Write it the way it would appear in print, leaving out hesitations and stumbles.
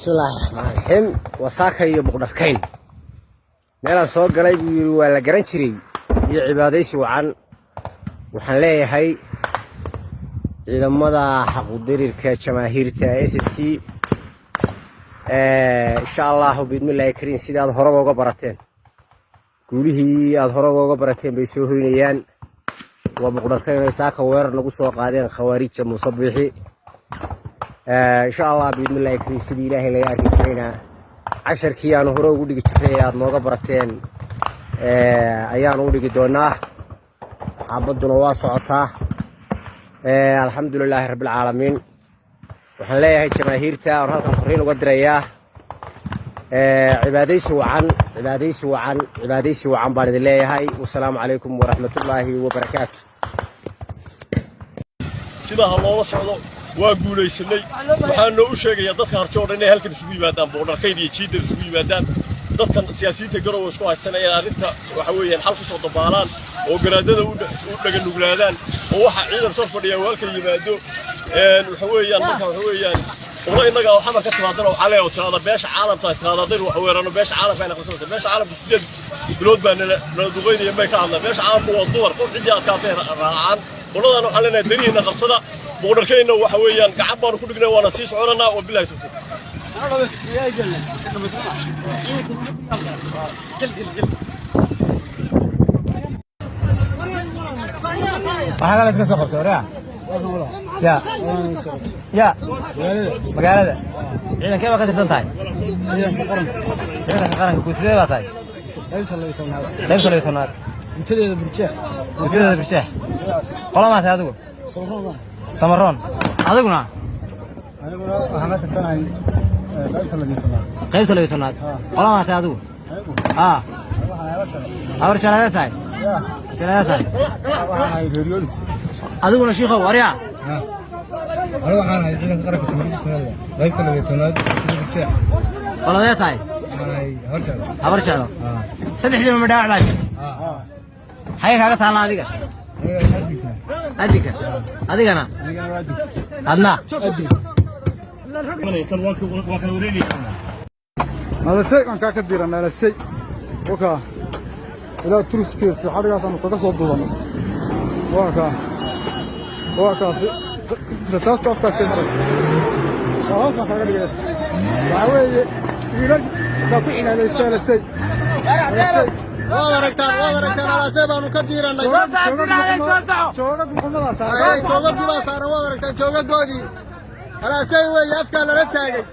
Bismillaahi raxmaan raxiim. Wasaaka iyo Buqdharkayn meelaan soo galay buu yidhi, waa la garan jiray iyo cibaadaysi wacan. Waxaan leeyahay ciidamada xaqudirirka jamaahiirta SSC, insha Allahu biidnillaahi kariim, sidii aad horeba uga barateen, guulihii aad horeba uga barateen bay soo hoynayaan. Waa Buqdharkayn ay saaka weerar nagu soo qaadeen Khawaarijta Muuse Biixi. Insha Allah biidnillahi kariim, sidii Ilaahay laga arki jirayna, casharkii aanu hore ugu dhigi jirnay ee aada nooga barateen ayaanu u dhigi doonaa. Xaabadduna waa socotaa, alxamdu lilaahi rabbilcaalamiin. Waxaan leeyahay jamaahiirta oon halkan fariin uga dirayaa: cibaadaysi wacan, cibaadaysi wacan, cibaadaysi wacan baan idin leeyahay. Wasalaamu calaykum waraxmatullaahi wabarakaatu. Sidaa ha loola socdo, waa guulaysanay. Waxaan u sheegayaa dadka Harti oo dhan inay halkan isugu yimaadaan, Buqdharkayn iyo jiidan isugu yimaadaan. Dadkan siyaasiyiinta Garowe isku haysanayaan arrinta waxa weeyaan xal ku soo dabaalaan oo garaadada u dhaganuglaadaan oo waxa ciidan soo fadhiya uu halkan yimaado. Waxa weeyaan, marka waxa weeyaan qolo innaga oo Xamar ka timaadana waxaa leeyahay oo tiraada beesha caalamka, tiraada haddaynu wax weerarno beesha caalamka ayna qabsanaysa. Beesha caalamka 8 bilood baa nala duqaynaya, may ka hadlaan. Beesha caalamku waa dumar, qof ciddii adkaatay raacaan. Qoladan waxaan leenahay danihiinna qabsada. Buqdharkaynna waxa weeyaan gacan baanu ku dhignay, waana sii soconanaa. Wabilahi tawfiiq. Waxaa kale ka soo qabtay waryaa ya ya magaalada. Ciidankee baa ka tirsan tahay? Ciidanka qaranka. Guutidee baa tahay? Qaybta 12aad. Qaybta 12aad. Cuntadeeda Burjeex. Guutadeeda Burjeex. Qola maa tahay adigu? Samaroon. Samaroon. Adiguna? Aniguna waxaan ka tirsanahay qaybta 12aad. Qaybta 12aad. Qola maa tahay adigu? Anigu haa. waxaan habar jecel. Habar jeclaadee tahay? Ya. Jeclaadee tahay? Waxaan ahay reer Yoonis. Adiguna, shiikow, waryaa? Anigu waxaan ahay ciidanka qaranka Jamhuuriyadda Soomaaliya, qaybta 12aad, guutada Burjeex. Qoladee tahay? Waxaan ahay habar jecel. Habar jeclo. Saddexdiiba ma dhaawac baa? Xagee kaaga taalla adiga? Aniga adinka. Adinka. Adigana? Anigana waa adinka. Adna? Nalasey aan kaa ka dira nalasey wakaa ilaa turuskeesa xadhigaasaanu kaga soo duubanay. Waa kaa, waa kaasi, rasaastu afkaasay maraysa. Waa hoos baan kaaga dhigaya. Waxaa weeye wiilal baa ku cibaadaysta Alasey. Waad aragtaan, waad aragtaan, Alaasey baanu ka diirannay. Joogag muxumadaa saaran. Joogagii baa saaran, waad aragtaan joogagoodii. Alaasey weeye, afkaa lala taagay.